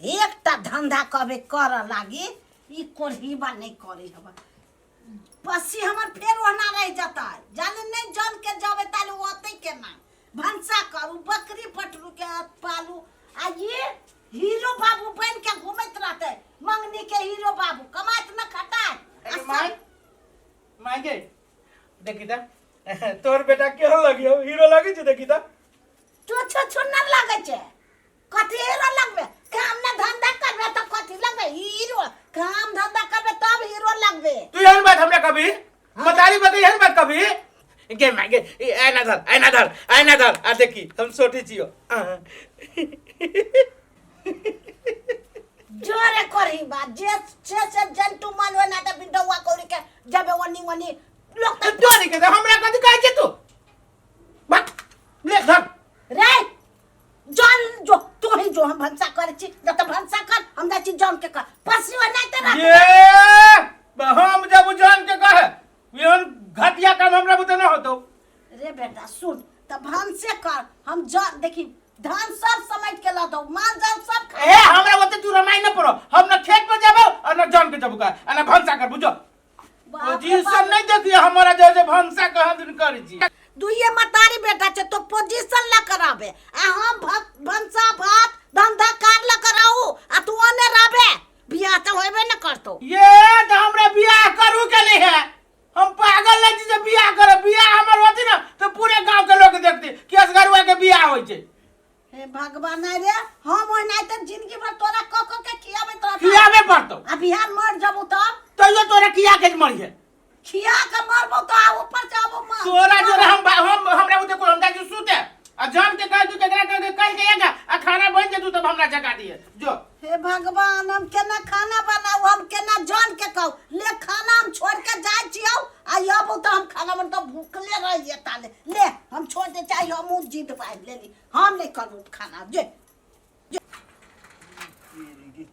एकटा धंधा कभी करऽ लागी ई कोढ़ीबा नहीं करी हम पसी हमर फेर ओहना रह जतै जाले नहीं जल के जबे ताले ओतै केना भनसा करू बकरी पटरू के पालू आ ये हीरो बाबू बन के घूमैत रहतै मंगनी के हीरो बाबू कमाइत न खटाइत आ अरे माय माय गे देखी त तोर बेटा केहन लगियो हीरो लगी छै देखी त तो छो छो न लगै छै कथी हीरो लगबे काम न धंधा करबे त कथी लगबे हीरो काम धंधा करबे तब हीरो लगबे तू एहन बात हमरा कभी मतारी बता एहन बात कभी गे माय गे ई ऐना धर ऐना धर ऐना धर आ देखी हम सोटी छियो जोरे करही बात जे जे से जंतु मन होना त बिडौआ कौड़ी के जबे ओनी ओनी लोग त तोरी के हमरा कथी कहै छै तू बक ले धर रे जल जो तू ही जो हम भनसा करे छी न त भनसा कर हम जाइ छी जन के कर पसियो नहीं त ये हम जब जान के कहे एहन घटिया काम हमरा बुते न होतो रे बेटा सुन त भनसे कर हम जन देखी धान सब समेट के ला दो माल जाल सब खा ए हमरा बुते तू रमाई न पड़ो हम न खेत पर जाबो और न जान के जाबो का आ न भनसा कर बुझो बाप रे पोजीशन बाप। नहीं देखिए हमारा जो जो भनसा कहाँ दिन करी छी दुइये मतारी बेटा छे तो पोजीशन ला कराबे आ हम भनसा भात धंधा कार ला कराऊ आ तू ओने रहबे बियाह तो होबे न करतो ये तो हमरा बियाह करू के नहीं है हम पागल नहीं छी जे बियाह करब बियाह हमर होती ना तो पूरे गांव के लोग देखते कि असगरुआ के बियाह होई छै हे भगवान रे हम ओहिना त जिंदगी भर तोरा क क के खियाबैत रहता खियाबे पड़तो आ बिहान मर जबू तब तैयो तोरा खिया के मरिहे खिया के मरबो तो आ ऊपर से आबो मार तोरा जो हम हम हमरा उते को हम जाइ सुते आ जान के कह दू केकरा कह के कह के एगा आ खाना बन जेतू तब हमरा जगा दिए जो हे भगवान हम केना खाना बनाऊ हम केना जान के कहू ले खाना हम छोड़ के जाय छियौ आ अबू तो हम खाना बन तो भूखले रहिए ताले ले हम छोड़ दे चाहे हम उ जीत पाबि लेली हम नहीं करू खाना जे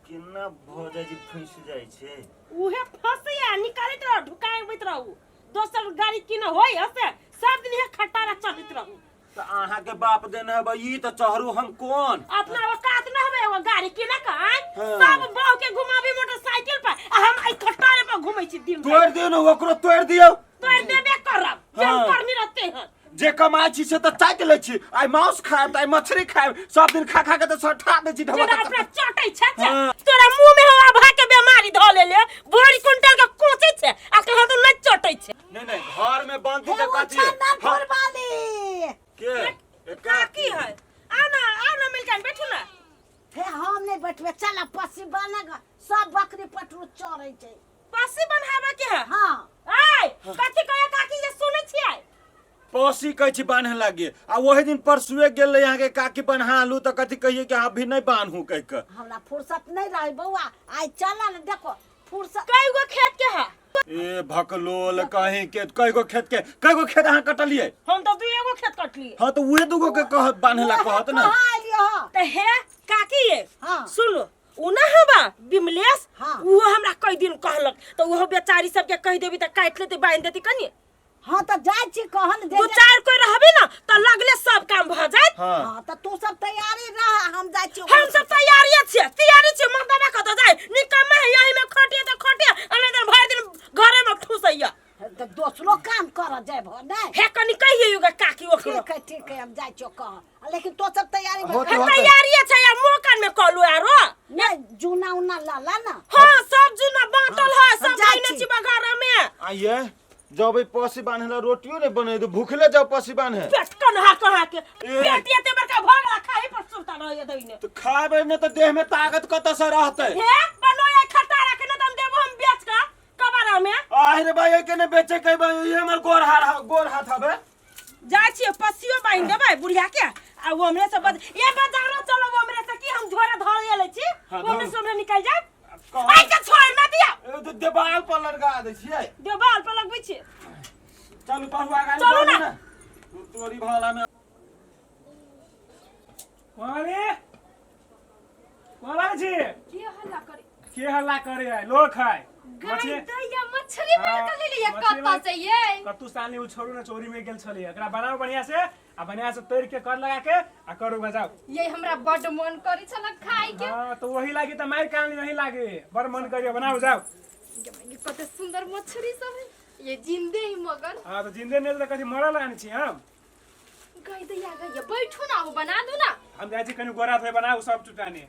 केना भऽ जाइ छै फँसि जाइ छै उहे फंसैया निकालैत रहू ढुकाबैत रहू दोसर गाड़ी की न होय हसे सब दिन हे खटारा चढ़ैत रहू तऽ अहाँके बाप देने हेबै ई तऽ चढ़ू हम कोन अपना औकात न हवे एगो गाड़ी की न कान हाँ। सब बहू के घुमाबी मोटरसाइकिल पर आ हम एहि खटारे पर घुमै छी दिन भरि। तोड़ि दियौ ने ओकरो तोड़ि दियौ तोड़ देबे करब जे हाँ। करनी रहते हैं जे कमाइ छी से तऽ चाटि लै छी आइ मांस खायब तऽ आइ मछली खायब सब दिन खा खा के तऽ सठा दै छी जेना ढबा अपना चटै छै छै। हाँ। तोरा मुंह में हवा भा के बीमारी धऽ लेले भरि कुंटल के कोचै छै आ कहाँ तो नहि चटै छै नहीं नहीं घर में बंद हे थी वो कथी चंदन फुरवाली के काकी है आ ना आ ना मिलकर बैठू ना हे हम नहीं बैठबे चल पसी बनेगा सब बकरी पटरू चरै छै पसी बन्हाबे के है हाँ आय कथी कहे काकी जे सुनै छियै पसी कहै छी बान्हे लागे आ ओहि दिन परसुए गेल रही अहाँके काकी बन्हा लू तऽ कथी कहिए कि अहाँ भी नहीं बान्हू कहि कऽ हमरा फुर्सत नहीं रहे बौआ आइ चल ने देखो फुर्सत कई गो खेत के है ए भकलोल कहीं के कई गो खेत के कई गो खेत अहाँ कटलिए हम तो दुए गो खेत कटलिए हाँ तो उहे दूगो के कह बान्हे ला कहत ना कहाँ एलियै हो त हे काकी ये हाँ। सुनो उ ना हवा बिमलेश हाँ। उहो हमरा कई दिन कहलक त उहो बेचारी सबके कहि देबी त काटि लेते बांधि देती कनी हाँ तऽ जाइ छी कहन दे दू चार कोई रहबे ना त लगले सब काम भ जाइत हाँ हाँ तऽ तू सब तैयारी रह हम जाइ छी हम सब तैयारी छियै तैयारी छियै मर्दाबा कतऽ जाय निकम्मा है यही में खटिया त खटिया आ नहीं त भरि दिन घरे में ठुसैया तऽ दोसरो काम करऽ जेबहो नहि हे कनी कहिए युगा काकी ओकरो ठीक है ठीक है हम जाइ छियो कह लेकिन तो सब तैयारी होते हे होते तैयारी छै आ मोकन में कहलू आरो नहीं जूना उना ला ला ना हाँ सब जुना बांटल है हम सब जाइ जाइने छी। छी बघारा में आइए जब पसी बान्हे ला रोटियो नहीं बने तो भूखले जाओ पसी बान्हे पेट कन्हा कहा के ए। पेट एते बड़का भगला खाई पर सुरता रहे दैने तो खाबे ने तो देह में ताकत कतऽ से रहते हे बनो ये खटारा के न दम देबो हम बेच का कबारा में आहे रे भाई के ने बेचे के भाई ये हमर गोर हाथ गोर हाथ हबे जाइ छियै पसियो बान्हि देबै बुढ़िया के आ ओ हमरे से बज ए बाजारो चलो हमरे से की हम झोरा धर ले छी हाँ, ओ हमरे धरू। से हमरे निकल जाए कहाँ? आइ के छोड़ ना दिया ए तो देवाल पर लटका दै छियै देवाल पर लगबै छियै चलू पढ़ू आगाड़ी चलू बढ़ू ना। तोरी भाला में कुमारी कुमारी छी की हल्ला करी के हल्ला करे है लोक है गाय मछली दैया मछली मार के ले लिया मछली कत्ता मार- से ये कत्तू साल उ छोड़ू ना चोरी में गेल छली एकरा बनाओ बढ़िया से आ बढ़िया से तोड़ के कर लगा के आ करू बजाओ ये हमरा बड मन करी छल खाए के हाँ तो वही लागी त मार कान वही लागे बड़ मन करियो बनाओ जाओ ये कते सुंदर मछली सब है ये जिंदे ही मगर हाँ तो जिंदे नहीं तो कथी मरल आने छी हम गाय दैया गाय बैठू ना वो बना दू ना हम जाइ छी कनी गोरा थे बनाओ सब चुटाने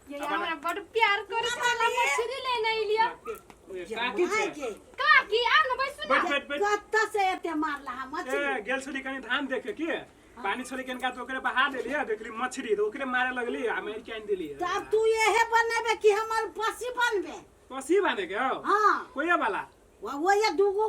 ये हमरा बड प्यार करे छल मछली लेने लिया काकी माय छै गे, काकी आ ना बैसू ना बैठ बैठ बैठ कत्ता से एते मारला हा मछली ए गेल छली कनी धान देखे की पानी छली कनका तो ओकरे बहा देलिए देखली मछली तो ओकरे मारे लगली आ मार के आनि देलिए तब तू यहे बनेबे कि हमर पसी बनबे कसी बाने के हो हाँ कोई वाला वो ये दूगो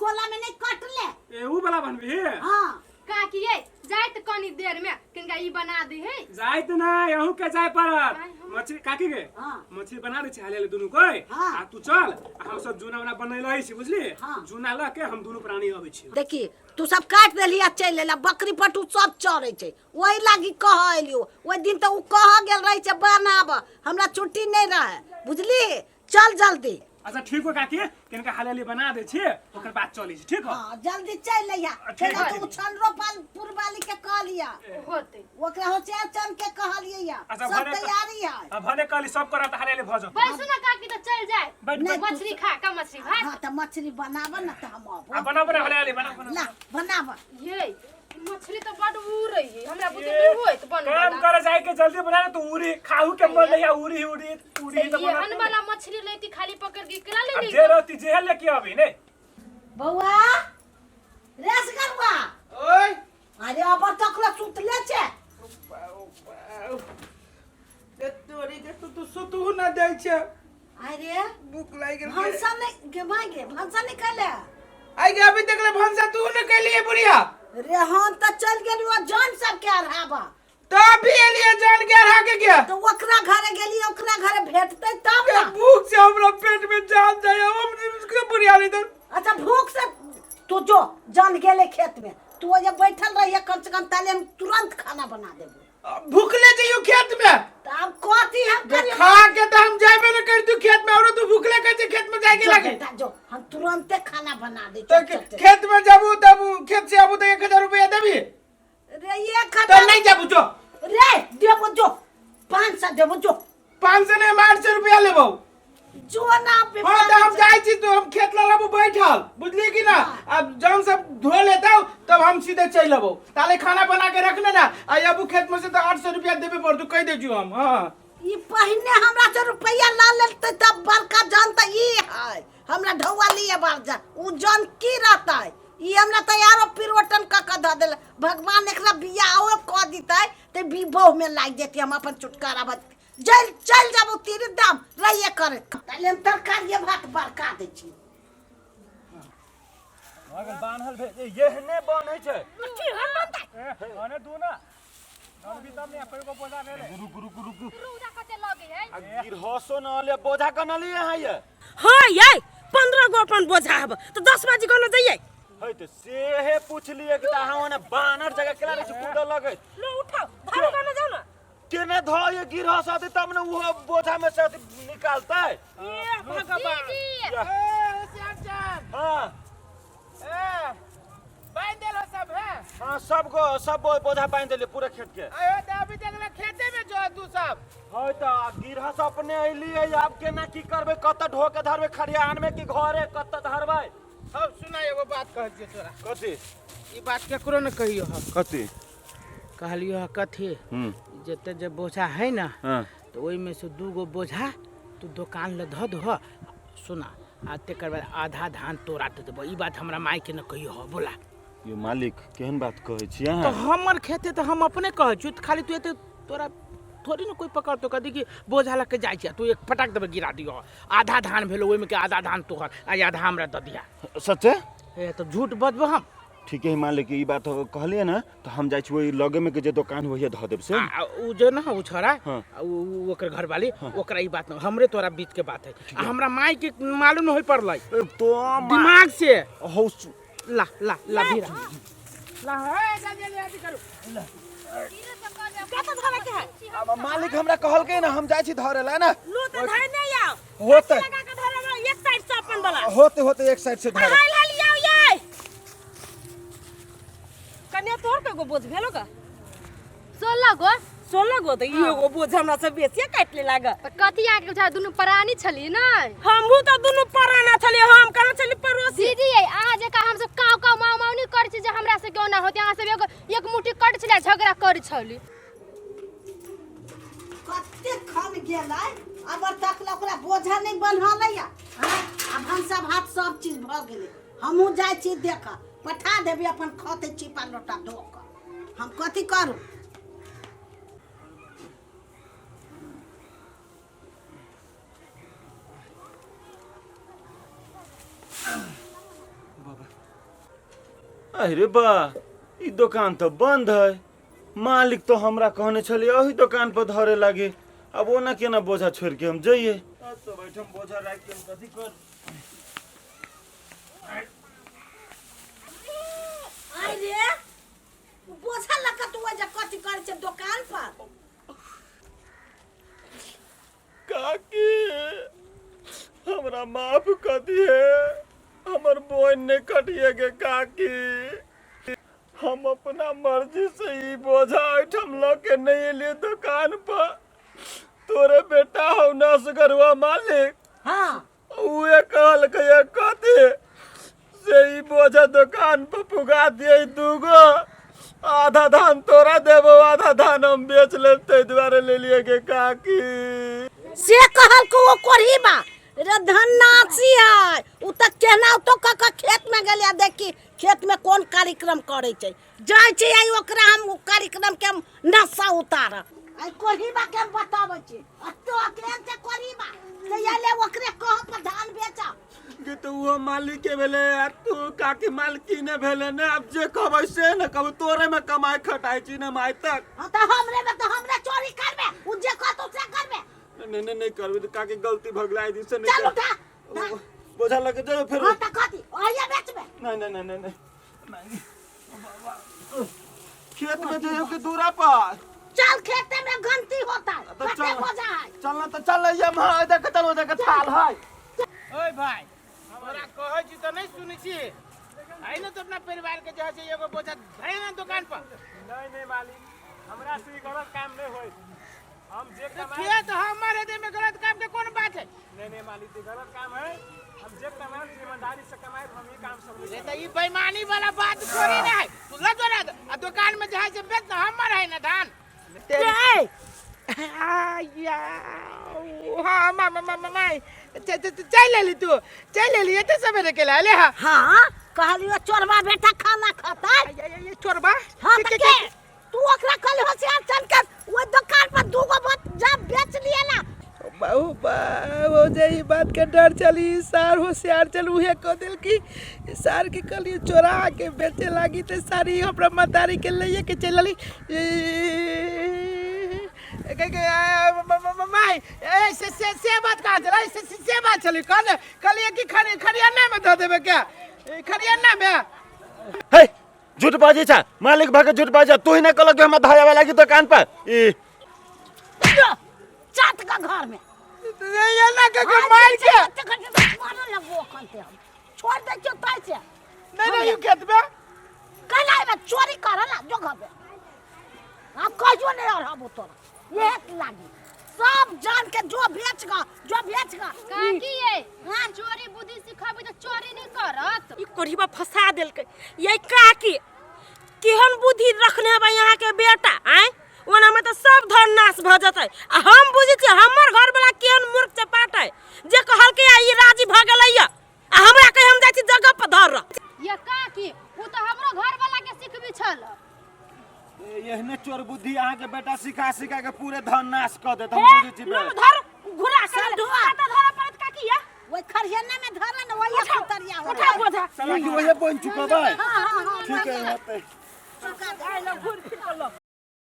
कोला में नहीं कटले ए ऊ वाला बनबी हाँ काकी ये जाए त कनी देर में किनका ई बना दे है जाइत ना यहू के जाय पड़त आय हम- मछली काकी के हाँ। मछली बना दै छी हाले हाले दुनू कोई हाँ। आ तू चल आ हम सब जूना उना बनैले रहै छी बुझली हाँ। जूना लऽ के हम दुनू प्राणी अबै छी देखी तू सब काटि देलही आ चलि एला बकरी पटू सब चरै छै ओहि लागी कह एलियो ओहि दिन तऽ ओ कह गेल रहै छै बनाब हमरा छुट्टी नहि रहै बुझली चल जल्दी अच्छा ठीक हो काकी किनका हाले हाले बना दै छी ओकर बाद चलै छी ठीक हो हाँ जल्दी चलि अइहा ठीक फेर है। तू छनरो पाल पुरवाली के कहलिया होते ओकरा होशियार चंद के कहलियै या अच्छा, सब भने- तैयारी है आ भने कहली सब करत हाले हाले भऽ जाओ बैसू ना काकी त चल जाए बैठ, बैठ। मछली खा का मछली भात हाँ तऽ मछली बनाब न तऽ हम आ अबो बना बना हाले हाले बना बना ला बनाब ये मछली तो बड उड़ रही है हमरा बुझे ये, नहीं होइत बन काम करे जाए के जल्दी बना ना तू उरी खाहू के मन नहीं उरी ही उरी उरी ही तो ये बना हन वाला मछली लेती खाली पकड़ के केला ले अब ली जे रहती जे लेके अभी ने बौआ रेस गरुआ ओए अरे अबर तक ले सुतले छै ए तोरी के तू तू सुतू ना दै छै अरे भूख लागि गेल भनसा नहीं गे माय गे भनसा नहीं कैले आई गे अभी तक ले भनसा तू न कैलिए बुढ़िया रे हम तऽ चलि गेलियो जन सबके अढ़ाबा तो अभी एलिए जान के अढ़ा के गया तऽ ओकरा घरे गेलियै ओकरा घरे भेटतै तब के ना भूख से हमरा पेट में जान जाए हम के बुढ़िया नहीं तो अच्छा भूख से तू जो जन गेले खेत में तू ओजे बैठल रहिए कम से कम ताले हम तुरंत खाना बना देबो भूखले जइयो खेत में तऽ आब कथी हम करियो खा के तो हम जाबे न कर तू खेत में और तू भूखले कैसे खेत में जाके जो लगे बेटा जो हम तुरंते खाना बना दे तो खेत में जाबू तब खेत से आबू तो 1000 रुपया देबी रे एक तो हजार नहीं जाबू जो रे देबो जो 500 देबो जो 500 नहीं हम 800 रुपया लेबो जो ना हाँ तो हम जाइ छी तो हम खेत ला रहबो बैठल बुझली कि ना अब जौन सब धो लेता तब हम सीधे चल अबो ताले खाना बना के रख लेना आ अबू खेत में से तो 800 रुपया देबे पड़तू कह दे छु हम हाँ ई पहिने हमरा से रुपया ला लेते तब बड़का जन त ई है हमरा ढौआ लिए बार जा उ जन की रहतै ई हमरा तैयारो पिरोटन क क ध देल भगवान एकरा बियाहो क दितै ते विवाह में लाग जेती हम अपन छुटकारा बच चल चल जाबो तीर दाम रहिए करे ताले हम तरकारी भात बड़का दै छी अगर बान्हल भेल एहने बन्है छै ए अने दू ना अभी तब ने कोई को बोझा भेलै रुक रुक रुक रौदा कते लगे है आ गिरहसो न ले बोझा कना लिए अहाँ ये हाँ ये 15 गो अपन बोझा हब तो 10 बजे कोना जाइए है तऽ सेहे पुछलिए कि तऽ अहाँ ओने बानर जगह केला रहै छै कूदऽ लगैत लो उठाओ धरो कोना जाओ ना केना धऽ ये गिरह से तब ने उहो बोझा में से निकालतै ए भगवान जी या, ए श्यामचंद हाँ ए बांध देलो सब है हाँ सब गो सब बोझा बांधि देलिए पूरा खेत के आयो तो अभी तक ले खेते में जो तू सब है तऽ गिरह से अपने अयलिए आब केना की करबै कतऽ ढो के धरबै खरिहान में कि घरे कतऽ धरबै अब सुना एगो बात कहै छियै तोरा कथी ई बात केकरो न कहियो हम कथी कहलियो ह कथी हम्म जते जे बोझा है ना हाँ तो ओहिमे से दू गो बोझा तू दोकान ले धऽ दहो सुना आ तकर बाद आधा धान तोरा दे देबो ई बात हमरा माय के न कहियो हो बोला यो मालिक केहन बात कहै छी तो अहाँ हमर खेते तऽ हम अपने कहै छियौ तऽ खाली तू एते तोरा थोड़ी ने कोई पकड़तो कथी कि बोझा लऽ के जाइ छै तू एक फटाक देबै गिरा दियो आधा धान भेलो ओहिमे के आधा धान तोहर आ आधा हमरा दऽ दिया सच्चे ए तऽ झूठ बजबो हम ठीके है मालिक ई बात कहलिए ना तो हम जाइ छी ओहि लगे में के जे दुकान होइए धऽ देब से आ उ जे ना उ छोरा हाँ। उ उ ओकर घरवाली ओकरा ई बात न हमरे तोरा बीच के बात है आ हमरा माय के मालूम न होय पड़लै तो दिमाग से हौ ला ला ला भीरा ला हे जल्दी जल्दी अथी करू कत धरे के है अब मालिक हमरा कहलकै ना हम जाइ छी धरे ला ना लो त धरे नहीं आओ होते लगा के धरब एक साइड से अपन वाला होते होते एक साइड से धर हाल हाल आओ ये कन्या तोहर कगो बोझ भेलो गा 16 गो। 16 गो तऽ ई एगो बोझ हमरा से बेसिए काटि ले लाग। तऽ कथी अहाँके बुझा दुनू प्राणी छली ने? हमहूँ तऽ दुनू पराना छलियै, हम कहाँ छली पड़ोसी। दीदी ये अहाँ जकाँ हमसब काव काव माव माव नहि करै छी जे हमरा से क्यों ना होते। अहाँ सब एगो एक मुट्ठी कट छलै झगड़ा करै छली। कते खन गेलै अब तक ले ओकरा बोझा नहि बन्हलै आ आ भनसा भात सब चीज भऽ गेलै। हमहूँ जाइ छी देख पठा देबै अपन खते छिपा लोटा धो कऽ। हम कथी करू? अरे बा, ई दुकान तो बंद है। मालिक तो हमरा कहने छलिए ओही दुकान पर धरे लागे। अब ओना केना बोझा छोड़ के हम जइए? तो बैठम बोझा राख के हम कथी कर? अरे बोझा लगा तू जे कथी करै छै दुकान पर? काकी हमरा माफ कर दिए, हमर बोइन ने कटिए के काकी। हम अपना मर्जी से ई बोझा एहिठाम लऽ के नहीं एलिए दुकान पर। तोरे बेटा हौ ना सगरुआ मालिक, हाँ उहे कहलकै कथी से ई बोझा दुकान पर पुगा दिए दूगो, आधा धान तोरा देबो आधा धान हम बेच लेब, ताहि दुआरे ले लिए के काकी। से कहलको ओ कोढ़ीबा रे धन्नासी है उ त केना तो क क खेत में गेलिया देखी खेत में कोन कार्यक्रम करे छै। जाइ छै आई ओकरा हम उ कार्यक्रम के हम नशा उतार आई कोढ़ीबा के हम बताबै छी। आ तो केहन छै कोढ़ीबा से आइले ओकरे कह पर धान बेचा गे तो वो मालिक के भेले आ तू काकी मालकिने भेले ने। अब जे कहबै से ने कहबै, तोरे में कमाई खटाई छी ने माय तक। हाँ त हमरे में त हमरे चोरी करबे, उ जे कहतौ से करबे। नहीं नहीं नहीं करबे त काकी गलती भगलाई दी से नहीं। चल उठा बोझा लगे जाओ फिर। हाँ त कथी ओहिए बेचबे? नहीं नहीं नहीं नहीं नहीं खेत में जाओ के दूरा पर चल, खेते में गंती होता है तो कते चल। बोझा है। चल ना तो चल ये हम देख चल देख थाल है। ओए भाई हमरा कहै छी त नहीं सुनै छी। आई ना तो अपना परिवार के जे है एगो बोझा धरे ना दुकान पर। नहीं नहीं मालिक, हमरा से ई गलत काम नहीं होई। हम जे कमाए खेत हमारे दे में गलत काम के कौन बात है? नहीं नहीं मालिक, ई गलत काम है। हम जे कमाए ईमानदारी से कमाए, हम ई काम सब नहीं तो ई बेईमानी वाला बात थोड़ी ना है। तू लजो ना आ दुकान में जहाँ से बेच ना हमर है ना धान। ए आया हाँ मा मा मा मा चल लेली तू, चल लेली एते सवेरे के लाले। हाँ हाँ कहलियो चोरबा बेटा खाना खाता। ये चोरबा? हाँ त के तू ओकरा कहली होशियार चल के ओइ दुकान पर दूगो बहुत जब बेच लिए ना। बहु हो जाई बात के डर चली सार होशियार चल उहे कह दिल की सार के कहलिए चोरा के बेचे लागी ते सारी हमरा मतारी के लइए के चलली। माई ए से से से बात कहाँ चला? से से से बात चली कल कहलिए कि खरियाना में धो देबे क्या? खरियाना में हे झूठ बाजे छा मालिक भागे झूठ बाजे। तू ही ना कहलक कि हमरा धाया लागी दुकान पर। ई चाट का घर में ये ना के मार के मारे लगबो अखन ते हम छोड़ दे क्यों तै से नहीं नहीं you खेत में कल आबे चोरी करला जो घर में अब कहियो नहीं रहबो तोरा। ये लागी सब जान के जो बेच गा जो बेच गा। काकी ये चोरी बुद्धि सिखाबी त चोरी नहीं करत। ई कोढ़ीबा फंसा देलकै। ये काकी केहन बुद्धि रखने हबे यहाँ के बेटा आय? ओना में तो सब धन नाश भ जतै। आ हम बुझै छी हमर घर वाला केहन मूर्ख चपाट है जे कहलकै आ ई राजी भ गेलै आ हमरा कहे हम जाइ छी जगह पर धर। ये काकी उ त हमरो घर वाला के सिखबी छल। एहने चोर बुद्धि अहाँ के बेटा सिखा सिखा के पूरे धन नाश क देत। हम बुझै छी लम धर घुरा के सब धोआ। कत धर पड़त काकी या ओइ खरियाना में धर न वही उतरिया हो। उठा बोझा। काकी वही बन चुका बा। हां हां हां ठीक है होते चुका दे। आइ ल घुर फिर ल।